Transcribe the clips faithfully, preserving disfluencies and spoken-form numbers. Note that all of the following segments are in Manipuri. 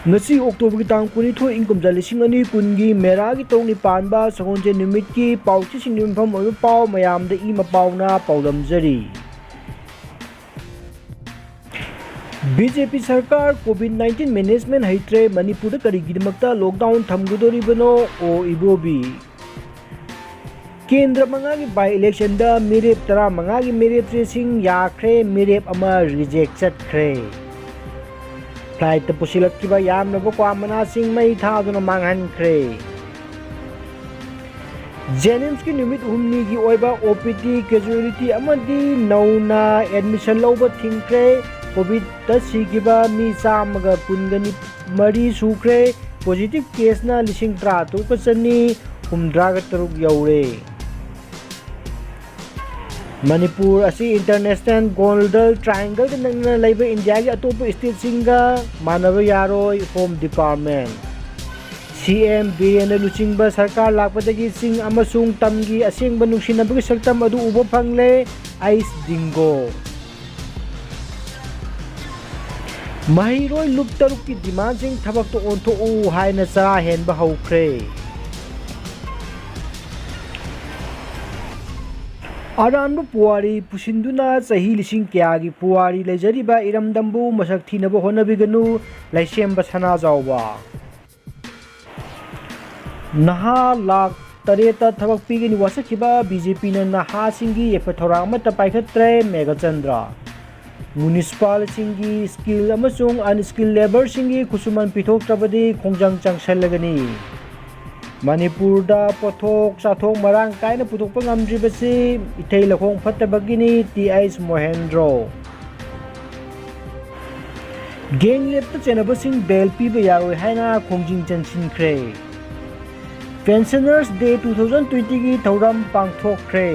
ꯉꯁꯤ ꯑꯣꯛꯇꯣꯕꯔꯒꯤ ꯇꯥꯡ ꯀꯨꯟꯅꯤꯊꯣꯏ, ꯏꯪ ꯀꯨꯝꯖꯥ ꯂꯤꯁꯤꯡ ꯑꯅꯤ ꯀꯨꯟꯒꯤ ꯃꯦꯔꯥꯒꯤ ꯇꯔꯨꯛꯅꯤ ꯄꯥꯟꯕ ꯁꯒꯣꯜꯁꯦꯟ ꯅꯨꯃꯤꯠꯀꯤ ꯄꯥꯎꯆꯦꯁꯤꯡꯗ ꯌꯨꯝꯐꯝ ꯑꯣꯏꯕ ꯄꯥꯎ ꯃꯌꯥꯝꯗ ꯏ ꯃꯄꯥꯎꯅ ꯄꯥꯎꯗꯝꯖꯔꯤ꯫ ꯕꯤ ꯖꯦ ꯄꯤ ꯁꯔꯀꯥꯔ COVID nineteen management ꯍꯩꯇ꯭ꯔꯦ, ꯃꯅꯤꯄꯨꯔꯗ ꯀꯔꯤꯒꯤꯗꯃꯛꯇ lockdown ꯊꯝꯒꯗꯧꯔꯤꯕꯅꯣ? ꯑꯣ ꯏꯕꯣꯕꯤ꯫ ꯀꯦꯟꯗ꯭ꯔ ꯃꯉꯥꯒꯤ by electionꯗ ꯃꯤꯔꯦꯞ ꯇꯔꯥꯃꯉꯥꯒꯤ ꯃꯤꯔꯦꯞꯆꯦꯁꯤꯡ ꯌꯥꯈ꯭ꯔꯦ, ꯃꯤꯔꯦꯞ ꯑꯃ reject ꯆꯠꯈ꯭ꯔꯦ꯫ Flightꯇ ꯄꯨꯁꯤꯜꯂꯛꯈꯤꯕ ꯌꯥꯝꯂꯕ ꯀ꯭ꯋꯥ ꯃꯅꯥꯁꯤꯡ ꯃꯩ ꯊꯥꯗꯨꯅ ꯃꯥꯡꯍꯟꯈ꯭ꯔꯦ꯫ ꯖꯦꯅꯤꯝꯁꯀꯤ ꯅꯨꯃꯤꯠ ꯍꯨꯝꯅꯤꯒꯤ ꯑꯣꯏꯕ O P D casualty ꯑꯃꯗꯤ ꯅꯧꯅ admission ꯂꯧꯕ ꯊꯤꯡꯈ꯭ꯔꯦ꯫ COVID ꯁꯤꯈꯤꯕ ꯃꯤ ꯆꯥꯝꯃꯒ ꯀꯨꯟꯒ ꯃꯔꯤ ꯁꯨꯈ꯭ꯔꯦ꯫ Positive caseꯅ ꯂꯤꯁꯤꯡ ꯇꯔꯥꯇꯔꯨꯛꯀ ꯆꯅꯤ ꯍꯨꯝꯗ꯭ꯔꯥꯒ ꯇꯔꯨꯛ ꯌꯧꯔꯦ꯫ ꯃꯅꯤꯄꯨꯔ ꯑꯁꯤ International Golden Triangleꯒ ꯅꯛꯅꯅ ꯂꯩꯕ ꯏꯟꯗꯤꯌꯥꯒꯤ ꯑꯇꯣꯞꯄ stateꯁꯤꯡꯒ ꯃꯥꯟꯅꯕ ꯌꯥꯔꯣꯏ, Home Department꯫ C M Birendra ꯂꯨꯆꯤꯡꯕ ꯁꯔꯀꯥꯔ ꯂꯥꯛꯄꯗꯒꯤ ꯆꯤꯡ ꯑꯃꯁꯨꯡ ꯇꯝꯒꯤ ꯑꯁꯦꯡꯕ ꯅꯨꯡꯁꯤꯅꯕꯒꯤ ꯁꯛꯇꯝ ꯑꯗꯨ ꯎꯕ ꯐꯪꯂꯦ, ꯑꯥꯏꯁ ꯗꯤꯡꯒꯣ꯫ ꯃꯍꯩꯔꯣꯏ ꯂꯨꯞ ꯇꯔꯨꯛꯀꯤ demandꯁꯤꯡ ꯊꯕꯛꯇ ꯑꯣꯟꯊꯣꯛꯎ ꯍꯥꯏꯅ ꯆꯔꯥ ꯍꯦꯟꯕ ꯍꯧꯈ꯭ꯔꯦ꯫ ꯑꯔꯥꯟꯕ ꯄꯨꯋꯥꯔꯤ ꯄꯨꯁꯤꯟꯗꯨꯅ ꯆꯍꯤ ꯂꯤꯁꯤꯡ ꯀꯌꯥꯒꯤ ꯄꯨꯋꯥꯔꯤ ꯂꯩꯖꯔꯤꯕ ꯏꯔꯝꯗꯝꯕꯨ ꯃꯁꯛ ꯊꯤꯅꯕ ꯍꯣꯠꯅꯕꯤꯒꯅꯨ, ꯂꯩꯁꯦꯝꯕ ꯁꯅꯥꯖꯥꯎꯕ꯫ ꯅꯍꯥ ꯂꯥꯈ ꯇꯔꯦꯠꯇ ꯊꯕꯛ ꯄꯤꯒꯅꯤ ꯋꯥꯁꯛꯈꯤꯕ BJPꯅ ꯅꯍꯥꯁꯤꯡꯒꯤ ꯌꯥꯏꯐ ꯊꯧꯔꯥꯡ ꯑꯃꯠꯇ ꯄꯥꯏꯈꯠꯇ꯭ꯔꯦ, ꯃꯦꯘꯆꯟꯗ꯭ꯔ꯫ Municipalꯁꯤꯡꯒꯤ skilled ꯑꯃꯁꯨꯡ unskilled labourꯁꯤꯡꯒꯤ ꯈꯨꯠꯁꯨꯃꯟ ꯄꯤꯊꯣꯛꯇ꯭ꯔꯕꯗꯤ ꯈꯣꯡꯖꯪ ꯆꯪꯁꯜꯂꯒꯅꯤ꯫ ꯃꯅꯤꯄꯨꯔꯗ ꯄꯣꯠꯊꯣꯛ ꯆꯥꯊꯣꯛ ꯃꯔꯥꯡ ꯀꯥꯏꯅ ꯄꯨꯊꯣꯛꯄ ꯉꯝꯗ꯭ꯔꯤꯕꯁꯤ ꯏꯊꯩ ꯂꯧꯈꯣꯡ ꯐꯠꯇꯕꯒꯤꯅꯤ, ꯇꯤ ꯑꯩꯆ ꯃꯣꯍꯦꯟꯗ꯭ꯔꯣ꯫ Gang rapeꯇ ꯆꯦꯟꯅꯕꯁꯤꯡ bail ꯄꯤꯕ ꯌꯥꯔꯣꯏ ꯍꯥꯏꯅ ꯈꯣꯡꯖꯤꯟ ꯆꯟꯁꯤꯟꯈ꯭ꯔꯦ꯫ Pensioners Day two thousand twentyꯒꯤ ꯊꯧꯔꯝ ꯄꯥꯡꯊꯣꯛꯈ꯭ꯔꯦ꯫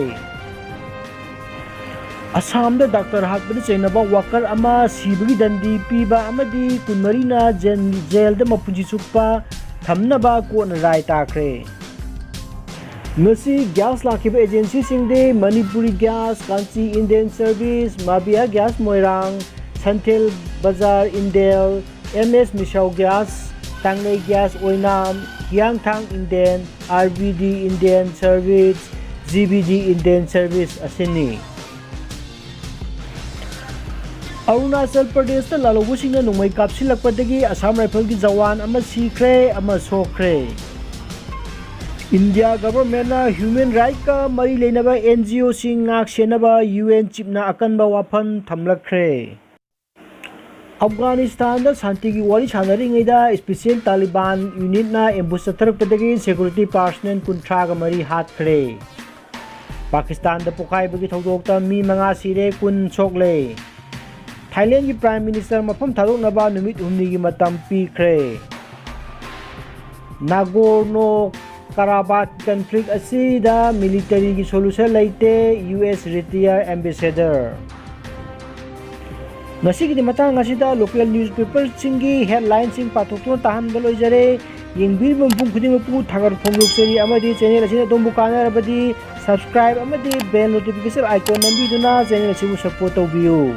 ꯑꯁꯥꯝꯗ doctor ꯍꯥꯠꯄꯗ ꯆꯩꯅꯕ worker ꯑꯃ ꯁꯤꯕꯒꯤ ꯗꯟꯗꯤ ꯄꯤꯕ ꯑꯃꯗꯤ ꯀꯨꯟꯃꯔꯤꯅ ꯖꯦꯜ-, ꯖꯦꯜꯗ ꯃꯄꯨꯟꯁꯤ ꯆꯨꯞꯄ ꯊꯝꯅꯕ courtꯅ ꯔꯥꯏ ꯇꯥꯈ꯭ꯔꯦ꯫ ꯉꯁꯤ gas ꯂꯥꯛꯈꯤꯕ agencyꯁꯤꯡꯗꯤ Manipuri Gas, ꯀꯥꯟꯆꯤ Indian Service, ꯃꯥꯕꯤꯌꯥ Gas ꯃꯣꯏꯔꯥꯡ, Santhel Bazar Indel, M S Misao gas, Tangnei gas Oinam, Hiyangthang Indane, R B D Indane service, G B D Indane service ꯑꯁꯤꯅꯤ꯫ ꯑꯔꯨꯅꯥꯆꯜ ꯄ꯭ꯔꯗꯦꯁꯇ ꯂꯥꯜꯍꯧꯕꯁꯤꯡꯅ ꯅꯣꯡꯃꯩ ꯀꯥꯞꯁꯤꯜꯂꯛꯄꯗꯒꯤ ꯑꯁꯥꯝ ꯔꯥꯏꯐꯜꯒꯤ ꯖꯋꯥꯟ ꯑꯃ ꯁꯤꯈ꯭ꯔꯦ, ꯑꯃ ꯁꯣꯛꯈ꯭ꯔꯦ꯫ ꯏꯟꯗꯤꯌꯥ ꯒꯚꯔꯟꯃꯦꯟꯠꯅ ꯍ꯭ꯌꯨꯃꯦꯟ ꯔꯥꯏꯠꯀ ꯃꯔꯤ ꯂꯩꯅꯕ ꯑꯦꯟ ꯖꯤ ꯑꯣꯁꯤꯡ ꯉꯥꯛ ꯁꯦꯟꯅꯕ ꯌꯨ ꯑꯦꯟ ꯆꯤꯐꯅ ꯑꯀꯟꯕ ꯋꯥꯐꯝ ꯊꯝꯂꯛꯈ꯭ꯔꯦ꯫ ꯑꯐꯒꯥꯅꯤꯁꯇꯥꯟꯗ ꯁꯥꯟꯇꯤꯒꯤ ꯋꯥꯔꯤ ꯁꯥꯟꯅꯔꯤꯉꯩꯗ ꯏꯁꯄꯤꯁꯦꯜ ꯇꯥꯂꯤꯕꯥꯟ ꯌꯨꯅꯤꯠꯅ ꯑꯦꯝꯕꯨꯁ ꯆꯠꯊꯔꯛꯄꯗꯒꯤ ꯁꯦꯀ꯭ꯌꯨꯔꯤꯇꯤ ꯄꯥꯔꯁꯅꯦꯜ ꯀꯨꯟꯊ꯭ꯔꯥꯒ ꯃꯔꯤ ꯍꯥꯠꯈ꯭ꯔꯦ꯫ ꯄꯥꯀꯤꯁꯇꯥꯟꯗ ꯄꯣꯈꯥꯏꯕꯒꯤ ꯊꯧꯗꯣꯛꯇ ꯃꯤ ꯃꯉꯥ ꯁꯤꯔꯦ, ꯀꯨꯟ ꯁꯣꯛꯂꯦ꯫ ꯊꯥꯏꯂꯦꯟꯒꯤ ꯄ꯭ꯔꯥꯏꯝ ꯃꯤꯅꯤꯁꯇꯔ ꯃꯐꯝ ꯊꯥꯗꯣꯛꯅꯕ ꯅꯨꯃꯤꯠ ꯍꯨꯝꯅꯤꯒꯤ ꯃꯇꯝ ꯄꯤꯈ꯭ꯔꯦ꯫ ꯅꯥꯒꯣꯔꯅꯣ ꯀꯔꯥꯕꯥꯛ ꯀꯟꯐ꯭ꯂꯤꯛ ꯑꯁꯤꯗ ꯃꯤꯂꯤꯇꯔꯤꯒꯤ ꯁꯣꯂꯨꯁꯟ ꯂꯩꯇꯦ, ꯌꯨ ꯑꯦꯁ ꯔꯤꯇꯤꯌꯔ ꯑꯦꯝꯕꯦꯁꯦꯗꯔ꯫ ꯉꯁꯤꯒꯤꯗꯤ ꯃꯇꯥꯡ ꯑꯁꯤꯗ ꯂꯣꯀꯦꯜ ꯅ꯭ꯌꯨꯁꯄꯦꯄꯔꯁꯤꯡꯒꯤ ꯍꯦꯗꯂꯥꯏꯟꯁꯤꯡ ꯄꯥꯊꯣꯛꯇꯨꯅ ꯇꯥꯍꯟꯕ ꯂꯣꯏꯖꯔꯦ꯫ ꯌꯦꯡꯕꯤꯔꯤꯕ ꯃꯤꯄꯨꯝ ꯈꯨꯗꯤꯡꯃꯛꯄꯨ ꯊꯥꯒꯠ ꯐꯣꯡꯗꯣꯛꯆꯔꯤ ꯑꯃꯗꯤ ꯆꯦꯅꯦꯜ ꯑꯁꯤꯅ ꯑꯗꯣꯝꯕꯨ ꯀꯥꯟꯅꯔꯕꯗꯤ subscribe ꯑꯃꯗꯤ bell notification icon ꯅꯝꯕꯤꯗꯨꯅ ꯆꯦꯅꯦꯜ ꯑꯁꯤꯕꯨ support ꯇꯧꯕꯤꯌꯨ꯫